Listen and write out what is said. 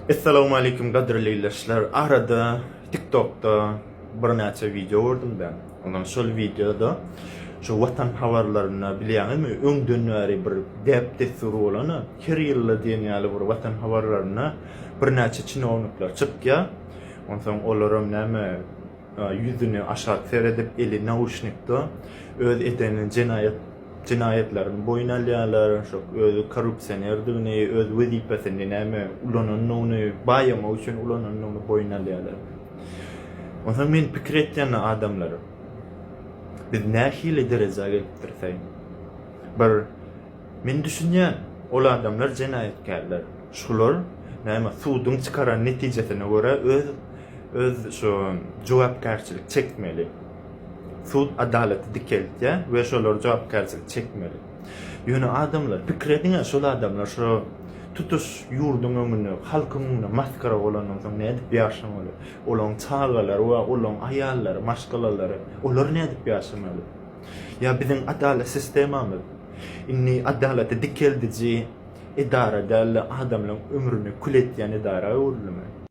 Essalawmaleýkim gadyrly ildeşler arada tiktokda birnäçe wideo gördümde ondan şol wideoda şu watan habarlarynda bilýäňizmi öňden bäri bir däp dessur bolany her ýylda diýen ýaly bir watan habarlarynda birnäçe çinownikler çykýar onsoň olaram näme ýüzüni aşak seredip, eli nauşnikde öz eden jenaýat jenaýatlaryny boýun alýarlar, şo özi korrupsionerdigini, öz wezipesini näme ulanandygyny, baýamak üçin ulanandygyny boýun alýarlar. Onsoň men pikir etýän adamlar, biz nähili derejä gelipdiris-aý? Bir Men düşünýän, ol adamlar jenaýatkärler. Şular näme suduň çykaran netijesine görä öz öz şu jogapkärçilik çekmeli. Sud adalaty dikeltýär we şolar jogapkärçilik çekmeli. Ýöne adamlar pikir ediňä şol adamlar şu tutuş ýurduň öňünde, halkyň öňünde masgara bolandan soň nädip ýaşamaly? Olaň çagalary we olaň aýallary, maşgalalary, olar nädip ýaşamaly? Ýa biziň adalat sistemamyz indi adalaty dikeldiji edara däl-de, adamlaryň ömrüni kül etýän edara öwrüldimi?